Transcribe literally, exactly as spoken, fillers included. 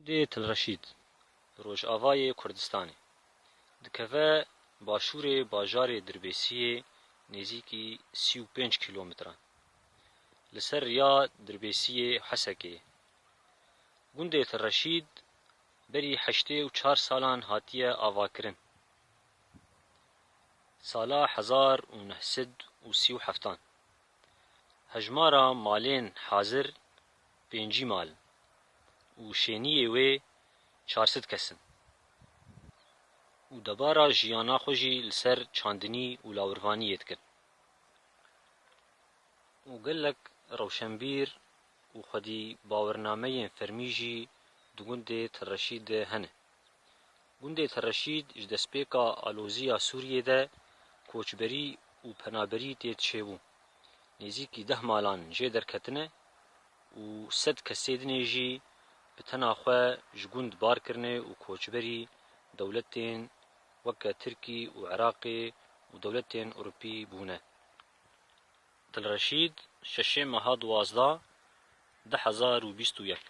Gundê Til Reşîd li rojavayê Kurdistanê dikeve başûrê bajarê Dirbêsiyê nêzîkî sî û pênc kîlometran li ser riya Dirbêsiyê Hesekê ye. Gundê Til Reşîd berî heştê û çar salan hatiye avakirin. Sala hezar û neh sed û sî û heftan hejmara malên hazir pêncî mal in û şêniyê wê çar sed kes in û debara jiyana xwe jî li ser çandinî û lawirvaniyê dikin. Û gelek rewşenbîr û xwedî bawernameyên fermî jî di gundê Til Reşîd de hene. Gundê Til Reşîd ji destpêka aloziya Sûriyê de koçberî û penaberî tê dişêbû. Nêzîkî deh malan jê derketine û sed kesê dinê jî bi tena xwe ji gund bar kirine û koçberî dewletên weke Tirkî û Iraqê û dewletên Ewropî bûne. Til Reşîd, şeşê meha duwazdeh, du hezar û bîst û yek.